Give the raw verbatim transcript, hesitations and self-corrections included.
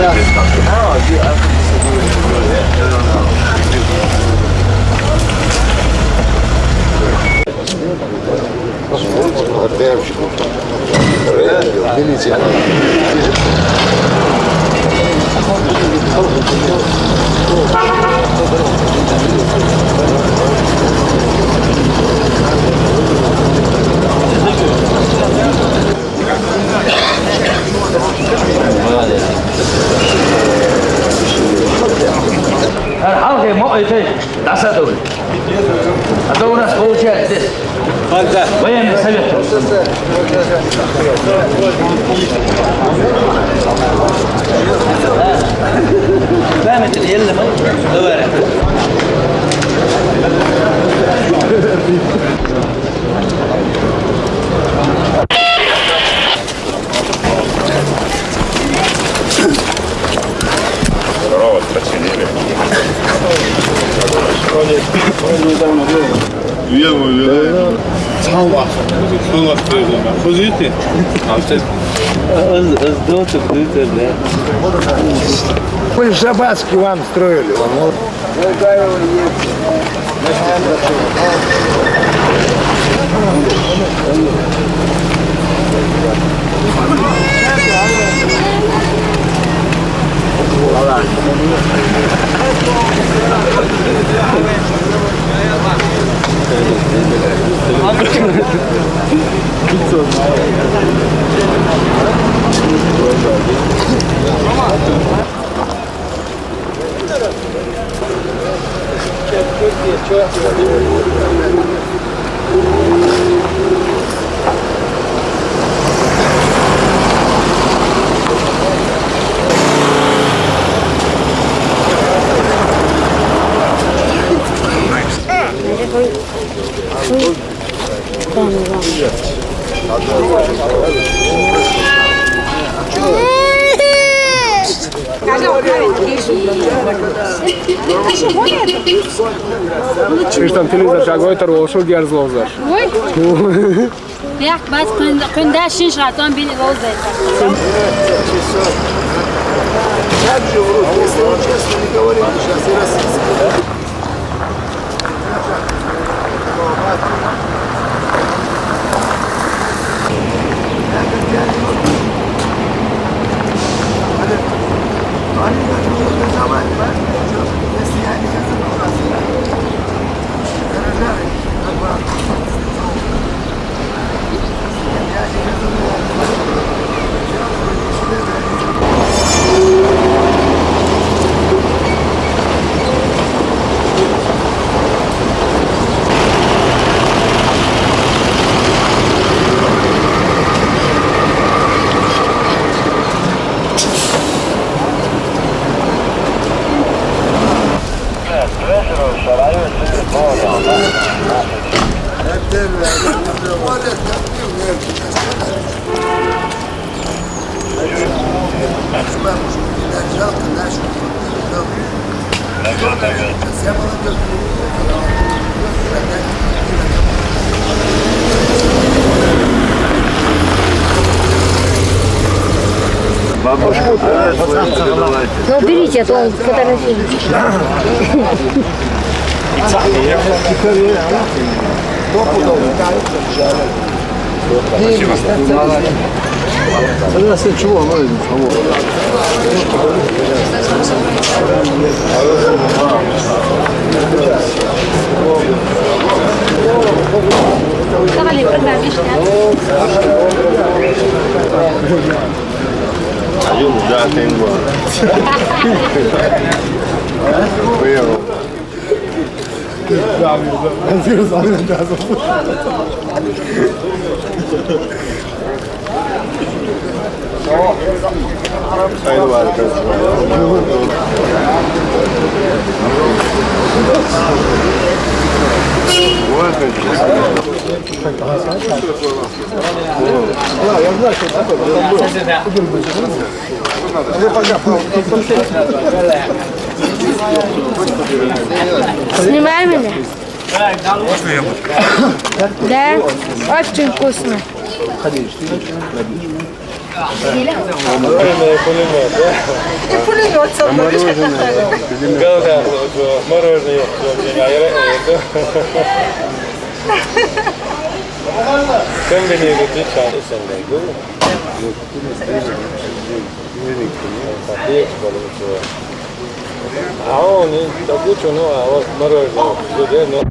Гьар гьалгъи муъ итей дасадур. А то у нас получается здесь военный совет. Память это еле мы. Давай. Здорово, красивее. Я его вижу. Сам вас. Сам вас прежде. Вы видите? А все. Вы в Шабаске вам строили, вам вот. Ишдам телевизор шагой тар волшур герз ловзар. Ой. Ях, бац, къуьн-, къуьнда шин шратон бин ловзар. Как же врут, если он честно не говорит, сейчас и российский. Бабушку приветствуем, передавайте. Ну, уберите, а то он фотографирует. Спасибо. Тогда с чего оно идет? Снимай меня. Да, очень вкусно. Мороженое, пулемет, да? Пулемет. Мороженое. Галда, мороженое, комбинированный чай, сендей, да? А он, так лучше, ну, а вот мороженое, да, ну.